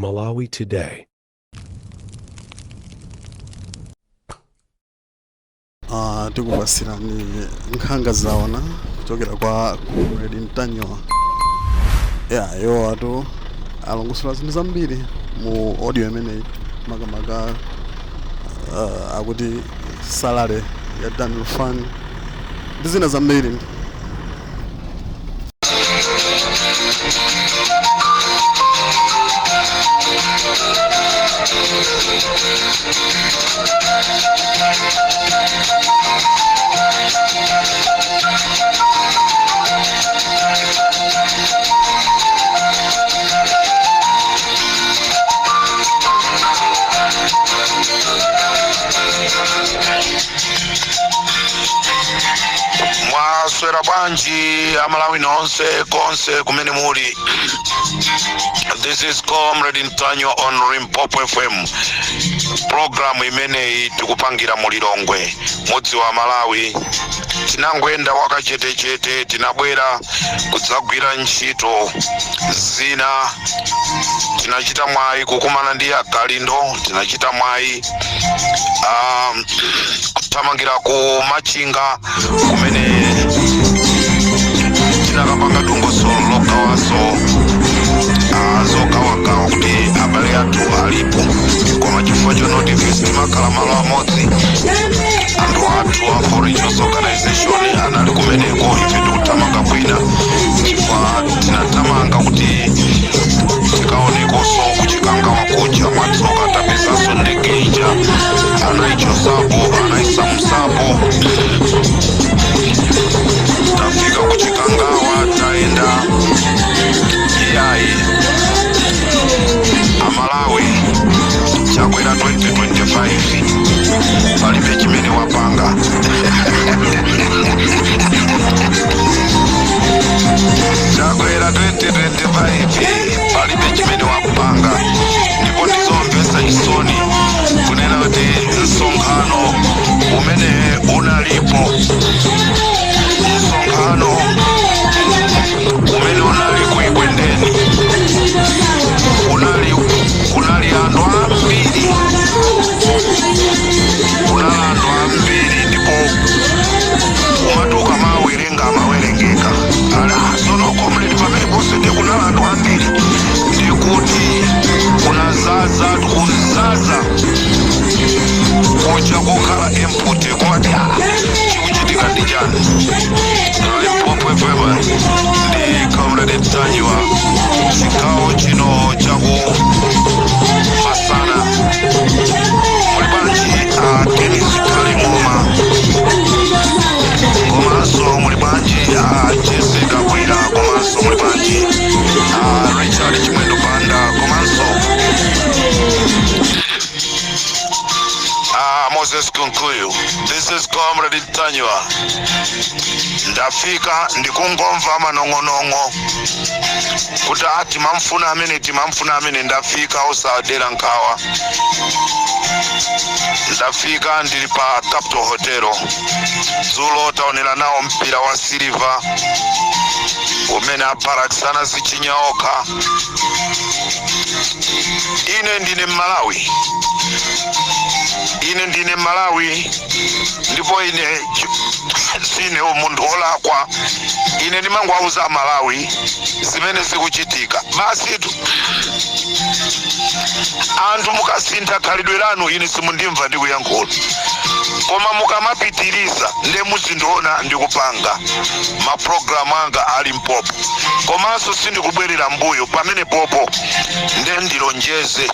Malawi Today. Tikupasirani nkhanga zaona kuchokera kwa Comrade Ntanyiwa. Ya, iwo atu alongosola zinthu zambiri mu audio imeneyi, makamaka akuti salary ya Dan Lufani ndi zina zambiri. Mwaswera bwanji Amalawi nonse konse kumene muli? This is Comrade Ntanyiwa on Limpopo FM. Programu imeneyi tikupangira mu Lilongwe, mudzi wa Malawi. Tinangoyenda wakachetechete, tinabwera kudzagwira ntchito zina. Tinachita mwayi kukumana ndi Akalindo, tinachita mwayi kuthamangira ku Machinga kumene tinakapanga dongosolo logawaso zogawagawa kuti abale athu alipo, koma chifukwa chonoti ife sitimakhala malo amodzi, anthu athu a Foreign Organization anali kumeneko, ife tikuthamanga kwina, chifukwa tinathamanga kuti tikaonekonso kuChikangawa kuja. Mwatsoka tapezanso ndege ija anayichosapo, anayisamusapo. Tafika kuChikangawa, tayenda. Iyayi, Amalawi, Chakwera 2025 palibe chimene wapanga. Chakwera 2025 palibe chimene wapanga, ndipo ndizomvetsa chisoni kunena kuti msonkhano umene unalipo, msonkhano umene unali ku Ekwendeni, kunali anthu ambiri, kunali anthu ambiri, ndipo umati ukamawerenga amawerengeka. Ala, sono comrade, pamene ponse ndi kunali anthu ambiri, ndikuti kunazaza, kuzaza kuja kukhala empty, kumati ah, chikuchitika ndi chani? Limpopo FM ndi Comrade Ntanyiwa, chigawo chino chaku masana. Muli bwanji a Denis Kalimoma? Komanso muli bwanji a Jesse Kabwira? Komanso muli bwanji a Richard Chimwendo Banda? Komanso a Moses Kunkuyu? This is Comrade Ntanyiwa. Ndafika ndikungomva manong'onong'o kuti a timamfuna amene, timamfuna amene. Ndafika, osadera nkhawa, ndafika, ndili pa Capital Hotel. Dzulo taonera nawo mpira wa Silver umene a Barracks anazichinya okha. Ine ndine Mmalawi, ine ndine Mmalawi, ndipo ine sine munthu wolakwa. Ine ndimangowauza Amalawi zimene zikuchitika basitu. Anthu mukasintha khalidwe lanu, ine simundimva ndikuyankhula, koma mukamapitiriza nde muzindiona ndikupanga mapulogalamu anga a Limpopo. Komanso sindikubwerera mbuyo pamene popo, nde ndilonjeze,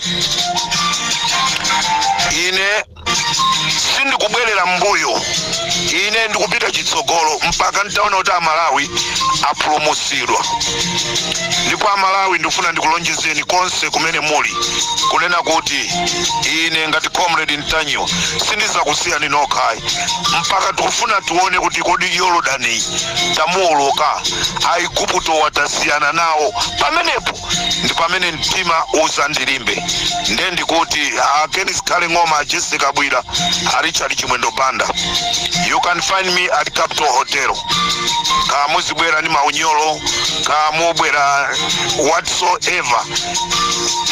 ine sindikubwerera mbuyo, ine ndikupita chitsogolo mpaka nditaona kuti Amalawi apulumutsidwa. Ndipo Amalawi, ndifuna ndikulonjezeni konse kumene muli kunena kuti ine ngati Comrade Ntanyiwa sindizakusiyani nokhayi mpaka tikufuna tione kuti kodi Yorodani tamuwoloka, Aigupto watasiyana nawo pamenepo. Ndi pamene mtima uzandilimbe. Nde ndikuti a Ken Zikhale Ng'oma, a Jessica Kabwira, a Richard Chimwendo Banda, you can find me at Capital Hotel. Ka muzibwera ndi maunyolo, ka mubwera whatsoever,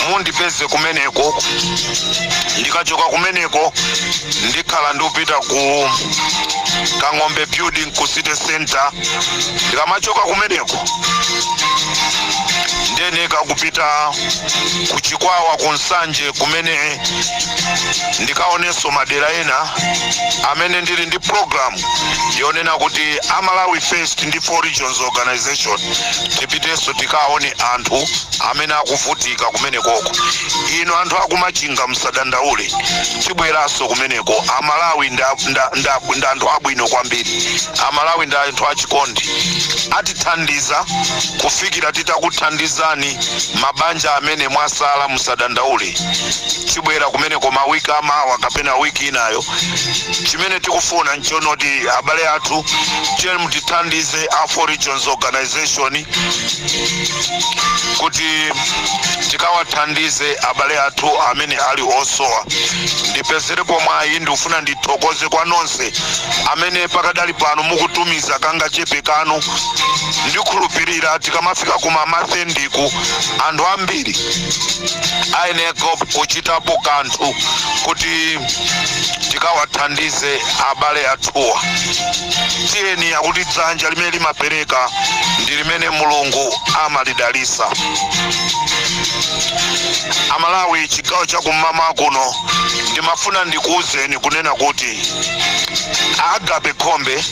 mundipeze kumeneko. Ndikachoka kumeneko ndikhala ndikupita ku Kang'ombe Building ku City Center. Ndikamachoka kumeneko ndeneka kupita ku Chikwawa, ku Nsanje, kumene ndikaonenso madera ena amene ndili ndi program yonena kuti Amalawi First ndi Four Regions Organization tipitenso tikaone anthu amene akuvutika kumenekoko. Inu anthu akumachinga, musadandaule, tibweranso kumeneko. Amalawi nda anthu abwino kwambiri. Amalawi ndi anthu achikondi, atithandiza kufikira titakuthandizani. Mabanja amene mwasala, musadandaule, tibwera kumeneko mawiki amawa kapena wiki inayo. Chimene tikufuna nchonoti abale athu, tiye mutithandize a Four Regions Organization kuti tikawathandize abale athu amene ali osowa. Ndipezerepo mwayi, ndikufuna ndithokoze kwa nonse amene pakadali pano mukutumiza kangachepe kanu. Ndikhulupirira tikamafika kuma mathendiku, anthu ambiri ayeneka kuchitapo kanthu kuti tikawathandize abale athuwa. Tiyeni, akuti dzanja limene limapereka ndi limene Mulungu amalidalisa. Amalawi, chigawo chakum'mawa kuno, ndimafuna ndikuwuzeni kunena kuti Agape Khombe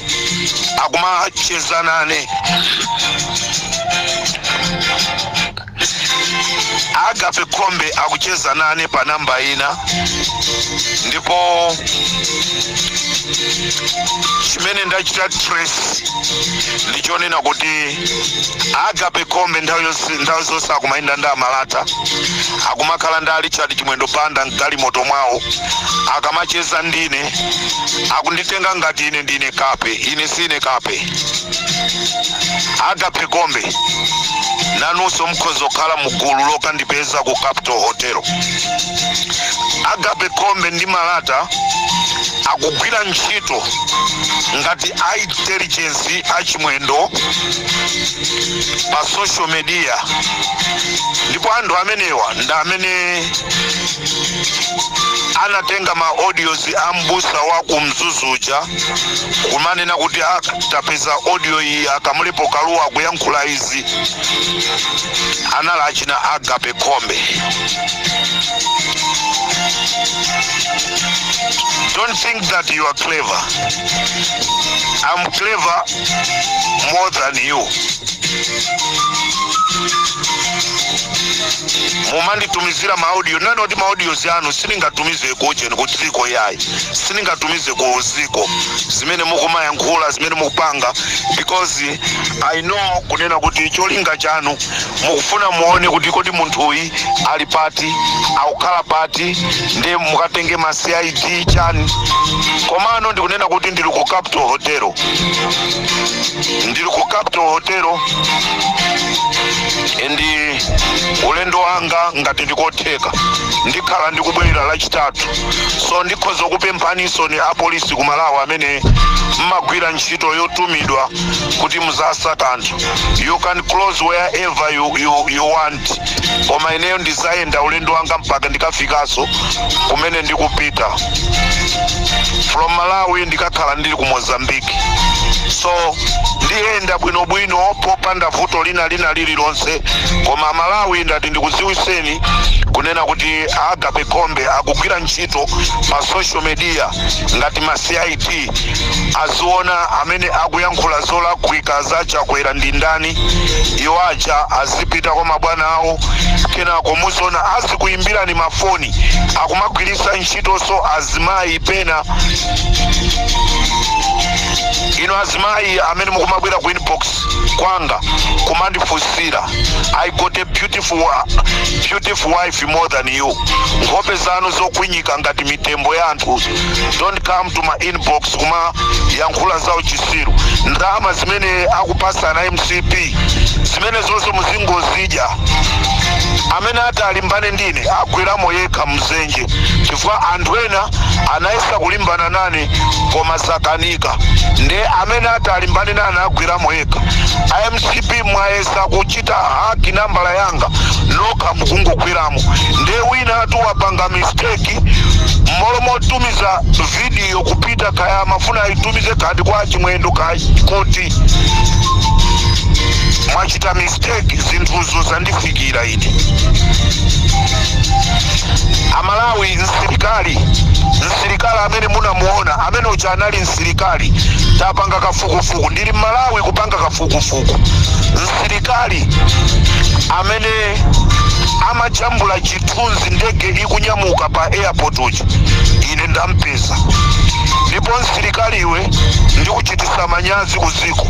akumacheza nane. Agape Khombe akucheza nane pa namba ina, ndipo chimene ndachita trace ndichonena kuti Agape Khombe nthawi zonse akumayenda ndi amalata, akumakhala ndi a Richard Chimwendo Banda mgalimoto mwawo. Akamacheza ndine akunditenga ngati ine ndine kape. Ine sine kape. Agape Khombe, nanunso mukhoza kukhala mugulu lokandipeza ku Capital Hotel. Agape Khombe ndi Malata akugwira ntchito ngati a intelligence achimwendo pa social media, ndipo anthu amenewa ndi amene anatenga ma audios a mbusa wa ku Mzuzuja kumanena kuti, "Ah, tapeza audio iyi, Akamulepo Kaluwa akuyankhula izi." Anali achina Agape Khombe. Don't think that you are clever. I'm clever more than you. Mumanditumizira maaudio nani oti maaudios anu sindingatumize kucheni ku dziko, yayi, sindingatumize ku dziko zimene mukumayankhula, zimene mukupanga, because I know kunena kuti cholinga chanu mukufuna muone kuti kodi munthuyi ali pati, akukhala pati, ndi mukatenge ma CID chani. Komano ndikunena kuti ndili ku Capital Hotel, ndili ku Capital Hotel, and ulendo wanga ngati ndikotheka ndikhala ndikubwerera Lachitatu. So ndikhoza kupemphaninso ni apolisi ku Malawi amene mmagwira ntchito yotumidwa kuti muzasaka anthu, you can close wherever you want, koma ineyo ndizayenda ulendo wanga mpaka ndikafikanso kumene ndikupita. From Malawi ndikakhala ndili ku Mozambique, so ndiyenda bwinobwino popanda vuto lina lina lililonse. Koma Malawi, ndati ndikudziwiseni kunena kuti Agape Khombe akugwira ntchito pa social media ngati ma CID, aziona amene akuyankhula zolakwika za Chakwera ndi ndani. Iwo aja azipita kwa mabwana awo, kenako muziona azikuyimbirani mafoni, akumagwiritsa ntchitonso azimayi pena. Inu azimayi amene mukumabwera ku inbox kwanga kumandifunsira, I got a beautiful, beautiful wife more than you. Nkhope zanu zokwinyika ngati mitembo ya anthu, don't come to my inbox kumayankhula zawo chisiru. Ndalama zimene akupasana MCP zimene zonse muzingozidya. Amene ati alimbane ndine agweramo yekha mzenje, chifukwa anthu ena anayesa kulimbana nane koma zakanika. Nde amene ati alimbane nane agweramo yekha. IMCP, mwayesa kuchita hack nambala yanga, nokha mukungogweramo. Nde wina atu wapanga mistake, mmalo motumiza video kupita kaya mafuna aitumize kati kwa Chimwendo kuti mwachita mistake, zinthuzo zandifikira ine. Amalawi, msilikali amene munamuona amene uja anali msilikali. Tapanga kafukufuku, ndili Mmalawi kupanga kafukufuku. Msilikali amene amajambula chithunzi ndege ikunyamuka pa airport uja, ine ndampeza. Ndipo msilikali iwe, ndikuchitisa manyazi kuziko.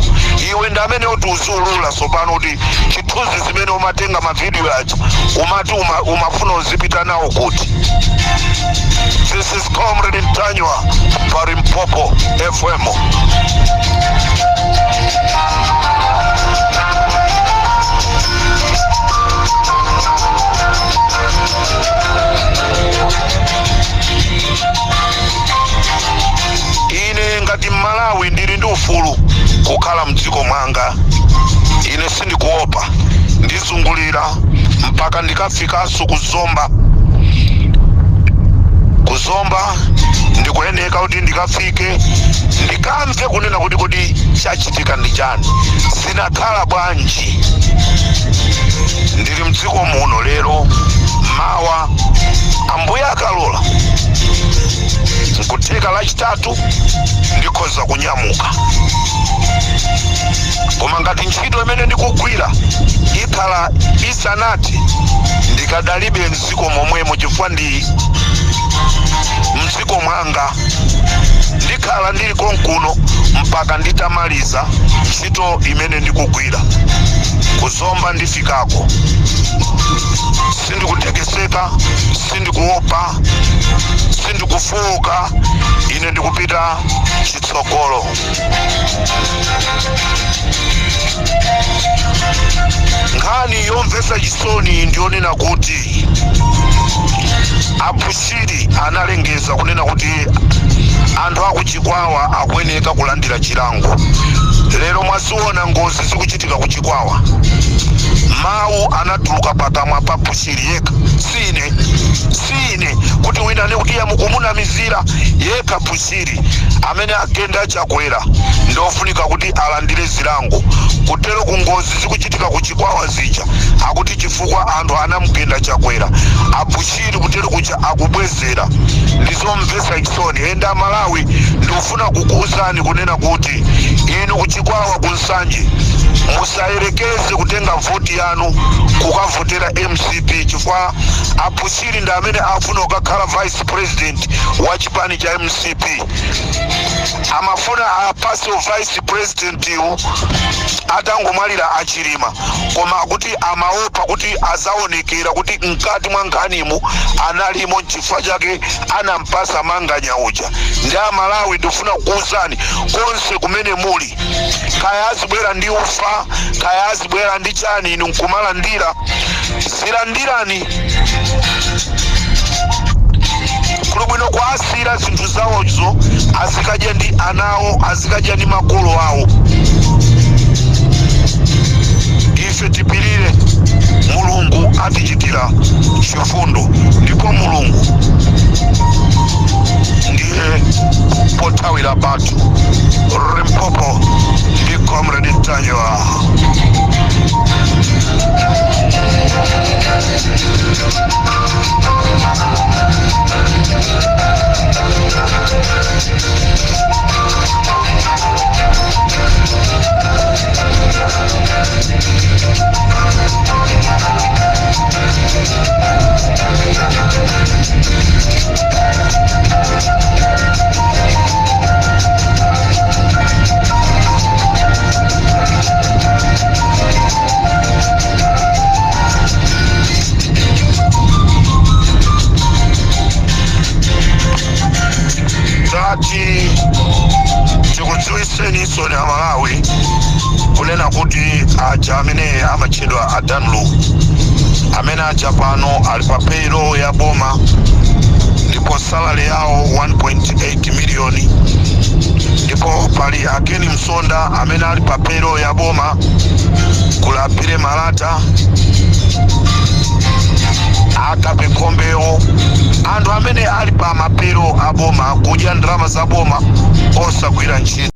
Iwe ndi amene uti uziulula sopano kuti chithunzi zimene umatenga, mavidiyo aja, umati umafuna uzipita nawo kuti. This is Comrade Ntanywa pa Limpopo FM. Ine ngati Mmalawi ndili ndi ufulu kukhala mdziko mwanga. Ine sindikuopa, ndizungulira mpaka ndikafikanso kuzomba. Kuzomba ndikuyeneka kuti ndikafike, ndikamve kunena kuti kodi chachitika ndi chani, zinakhala bwanji. Ndili mdziko muno lero, mawa Ambuye akalola, nkutheka Lachitatu ndikhoza kunyamuka. Koma ngati ntchito imene ndikugwira ikhala isanati, ndikadalibe mdziko momwemo, chifukwa ndi mdziko mwanga. Ndikhala ndili konkuno mpaka nditamaliza ntchito imene ndikugwira. Kuzomba ndifikako. Sindikutekeseka, sindikuopa, sindikufuuka, ine ndikupita chitsogolo. Nkhani yomvetsa chisoni ndionena kuti Abushiri analengeza kunena kuti anthu akuchikwawa akuyeneka kulandira chilango. Lero mwaziona ngozi zikuchitika kuchikwawa. Mawu anatuluka pakamwa pa Bushiri yekha, sine, sine kuti wina ane kuti yamukumunamizira yekha. Bushiri amene agenda Chakwera ndofunika kuti alandire zilango. Kutero ku ngozi zikuchitika kuchikwawa zija, akuti chifukwa anthu anamugenda Chakwera, Abushiri kutero kuja akubwezera. Ndizomvetsa chisoni. Enda Malawi, ndikufuna kukuuzani kunena kuti inu kuchikwawa, kunsanje, musayerekeze kutenga voti yanu kukavotera MCP, chifukwa Abushiri ndi amene afuna kukakhala vice president wa chipani cha MCP. Amafuna apase vice president iwu atangomwalira Achilima, koma kuti amaopa kuti azaonekera kuti mkati mwa nkhanimu analimo, nchifukwa chake anampasa Manganya uja. Ndi Amalawi, ndikufuna kukuwuzani konse kumene muli, kaya azibwera ndi ufa, kaya azibwera ndi chani, inu nkumalandira, zilandirani. Kuli bwino kuasira zinthu zawozo, azikadya ndi anawo, azikadya ndi makolo awo. Ife tipirire, Mulungu atichitira chifundo, ndipo Mulungu ndiye pothawira pathu. Limpopo ndi Comrade Ntanyiwa. Tati tikudziwiseni isoni Amalawi kunena kuti aja amene amatchedwa Adanlu amene Amene aja pano ali pa payroll ya boma, ndipo salary yawo 1.8 miliyoni. Ndipo pali Akeni Msonda amene ali pa payroll ya boma, kulapire Malata, Agape Khombewo, anthu amene ali pa ma payroll a boma, kudya ndalama za boma osagwira ntchito.